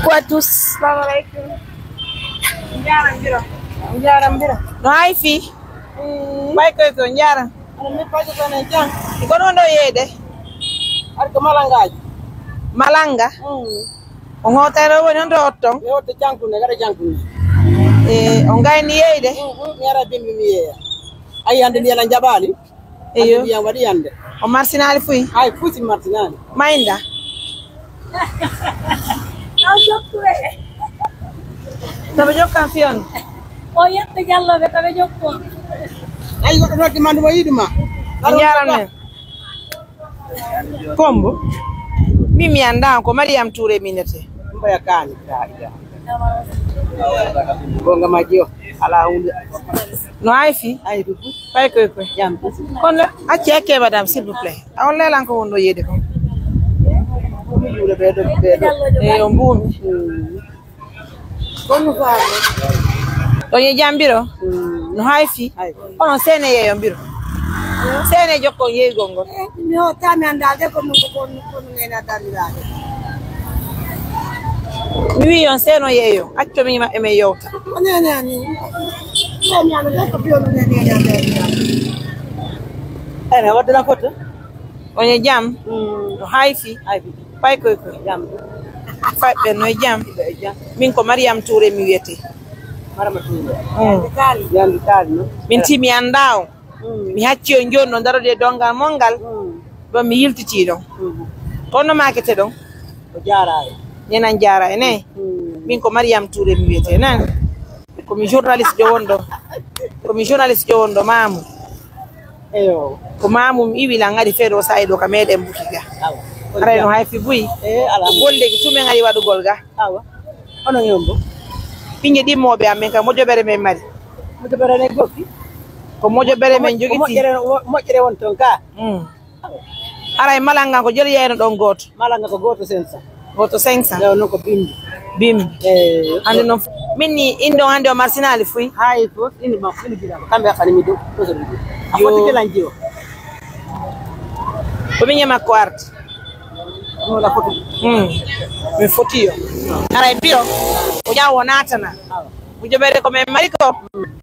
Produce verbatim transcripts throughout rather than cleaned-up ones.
Coucou à tous. Assalamu alaikum. Njaram biro. Njaram biro. No hay fi? Mm. Bay koy ko njaram. Ana mi paajo tan e jam. Ko non do yeyde? Ar ko Malangaaji. Malanga? Mm. On hotay ɗo woni on to otton? Mi hoto Jankunde, gaɗa Jankunde. E on gayni yeyde? Mm, mm, mi ara bimbi mi yeeya. Ay, hande mi yala jaɓaali. Eyo. Hande ndiyam waɗi hande. O marsinaali fuy? Ay, fuy si marsinaali. Maynda? Taw jokkuɓe. Taw jokkan fiyon. O yetta Jallo ɓe taw jokko. Ay, goɗɗo noddi ma, ndumo yiɗi ma. On jaran men. Kombo? Min mi anndaa on, ko Mariam Touré mi innetee. Mboya kaani, kaa ida. Gonga majji o, alaa huunde. No hay fi? Ay, dubu. Fay koy koy. Jam. Kono acce, acce, madame, s'il vous plaît. A on leelan ko wonno yeede kon. Juule ɓe ɗo, ɓe ɗo. Eyo, mbuumi. Mm. Kono faami. Ɗon e jam biro? Mm. No hay fi? Hay. Onon seene yeeyo biro? Seene jokkon yeeygol ngol? Eh, mi hotaami anndaade ko ɗum ko kon, ko ɗum en addanndiraade. Mi wii on seeno yeeyo, acco mi maɓɓe men yewta. Ko neene ani. Seene ani, ko piyo ɗum en neene addanndiraade. Ene waddana foto? On e jam? Mm. No hay fi? Hay fi. Fay koy koy. Jam. Fay ɓe no e jam? Ɓe e jam. Min ko Mariam Touré mi wiyetee. Marama Touré. Mm. Yandi kaali, yandi kaali, no? Min ti mi anndaa on. Mm. Mi hacci on jooni no ndaroɗe donngal mon ngal. Mm. Ɗon mi yiltitii ɗon. Mm. Kono maakete ɗon? O jaaraay. Nenan jaaraay, ne? Mm. Min ko Mariam Touré mi wiyetee, nan? Ko mi journaliste jo won ɗo. Ko mi journaliste jo won ɗo, Maamu. Eyo. Ko Maamu mi iwi lan ari feere o saa'i ɗo ka meɗen buki ga. Awa. Haray no hay fi buy. Eh, ala. Ko golle ki tumen ari waɗugol ga. Awa. Onon yombo. Ɓiŋŋe ɗimmooɓe amen ka moƴƴere men mari. Moƴƴere men gokki. Ko moƴƴere men jogiti. Moƴƴere, moƴƴere won ton ka. Mm. Haray Malanga ko joli yeyno ɗon gooto? Malanga ko gooto cinq cents. Gooto cinq cents? Eyo, non ko bimbi. Bimbi. Eyo. Hannde noon, min ni, in ɗon hannde o marsinaali fuy? Hay fof, ini ma, ini jira. Kamɓe hakkani mi dow, ɗo so ɗum. A foti kelan jiwo. Ko min e makko arde. Ɗum wona foti. Hmm. Mi foti yo. Haray biro, o ƴaw o naatana. Awa. Mijoɓere ko men mari ko,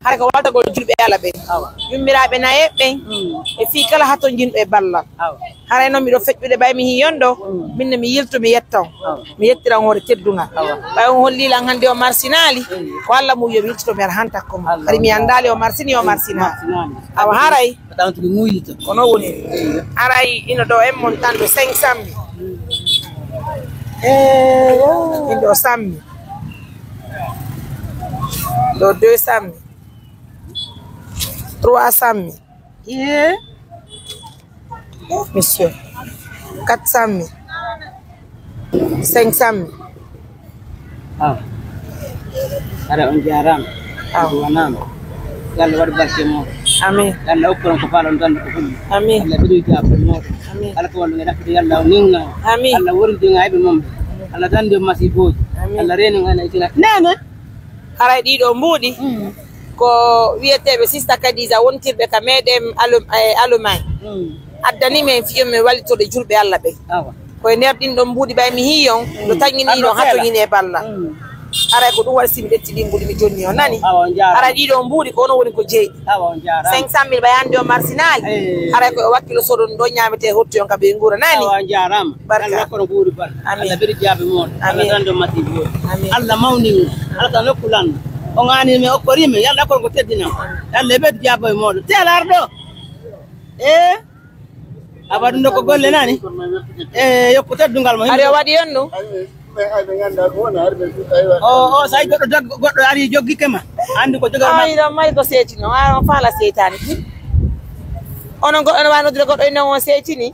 hara ko waltagol julɓe Allah ɓen. Awa. Yummiraaɓe nayeeɓe ɓen, mm, e fii kala hatonjinɗo e ballal. Awa. Haray noon miɗo feƴƴude ɓay mi hiyon ɗo, mm, min ne mi yilto mi yetta on. Awa. Mi yettiran hoore teddungal. Awa. Ɓay on holli lan hannde o marsinaali, mm, ko Allah mum yo mi yiltito mi ara han takko mo. Allah. Hari mi anndaali o marsini o marsinaali. Marsinaali. Awa haray. Ɗawtude muuyito. Ko noon woni. Aray ino ɗo en mon tan ɗo cinq cent mille. Min ɗo cent mille. Ɗo deux cent mille. Trois cent mille. Ye. Monsieur. Quatre cent mille. Cinq cent mille. Aw. Hara on jaaraama. Aw. On wanaama. Yo Allah waɗu barke e mooɗon. Amin. Yo Allah okku on ko faalon dañde ko hulɓe. Amin. Allah ɓeydu jaabude mooɗon. Amin. Kala ko wonɗon e ɗaɓɓude, yo Allah o newna on. Amin. Allah worndi on e ayɓe mon ɓe. Allah dandi on masiibooji. Amin. Allah reeni on e fitina. Nene. Haray ɗiɗo mbuuɗi. Mm. Ko wiyeteeɓe Sista Kadiija wontirɓe ka meɗen Alu-, eh, Alumaay. Mm. Addani men fiyo men wallitorde julɓe Allah ɓen. Awa. Ko e nder ɗin ɗon mbuuɗi ɓay mi hiyon, mm, no taŋŋini no hatoñini e ballal. Mm. Haray ko ɗum waɗi si mi ƴetti ɗin mbuuɗi mi jonni on, nani? Awa, on jaaraama. Haray ɗiɗo mbuuɗi ko onon woni ko jeyi. Awa, on jaaraama. Cinq cent mille ɓay hannde o marsinaali. Eh. Haray ko e wakkilo soɗon ɗo ñaametee hotti on ka ɓe nguura, nani? Awa, on jaaraama. Barka. Allah kono ɓuri barka. Amin. Allah ɓeydu jaabe mon. Amin. Allah dando masiibo. Amin. Allah mawni. Allah tan nokku lan. O ngani mi, o kori mi. Yalla kono ko teddina. Allah ɓeydu jaabe mon. Teel arɗo. Eh? Awa ɗum ɗo ko golle nani? Eh, yokku teddungal mo. Ari o waɗi on ɗum? O, o, so tawi goɗɗo dog-, goɗɗo ari joggike ma. Anndi ko jogal ma. Ay, ɗo mari ko seetino. A, on faala seytaane. Onon goɗɗo no waawi noddude goɗɗo ine on seetini?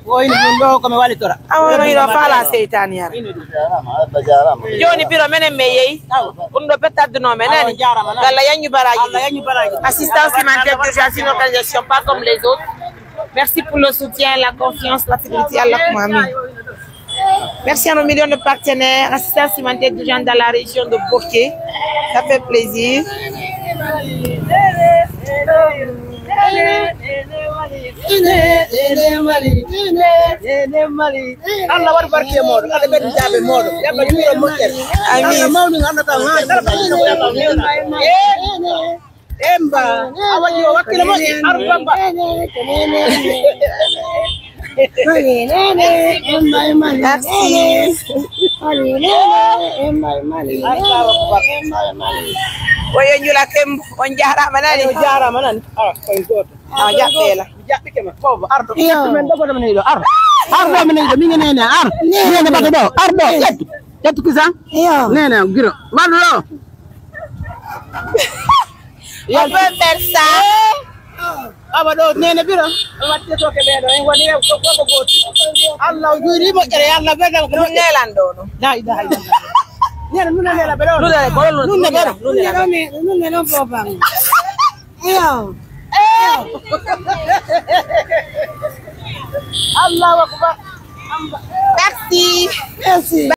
O ina ɗum ɗo ko mi walitora. Awa, no ina faala seytaane yara. Jooni biro menen me yehi. Ɗum ɗo pette adduno men nani. Galla yañu baraji. Assistance humanitaire d'urgence, une organisation pas comme les autres. Merci pour le soutien, la confiance, la fidélité. Allah kuma amin. Merci à nos millions de partenaires, assistance humanitaire d'urgence dans la région de Boké. Ça fait plaisir. Allah waɗi barke e mooɗon, Allah ɓeydu jaabe mooɗon, yalla juuro moƴƴere. Amin. Allah mawni annata ha kala ko yalla. Emba, a waɗi o wakkile moƴƴi, ar bamba. Merci. Oyo njula kembo, on jarama nani. On jarama nani. Ah, koy goto. Ah, jaɓɓela. Jaɓɓike ma. Bobo, ardo. Iyo. Ƴettu men ɗo, goto men ɗo. Ar. Ar ɗo men ɗo, min nene, ar. Nene. Nene bato ɗo, ar ɗo, ƴettu. Ƴettu kisa. Iyo. Nene, giro. Mbaɗu ɗo. On peut faire ça. Awa ɗo nene biro. Watte to ke ɓeɗo. En woni rew ko goto goto. Allah o juuri moƴƴere, Allah ɓeyda ko moƴƴere. Nelan ɗo no. La ilaha illallah. Nene nuna nela ɓeɗo. Nuna ko nuna. Nuna ɓeɗo. Nuna ɗo mi, nuna ɗo boban. Iyo. Allahu akbar. Merci. Merci.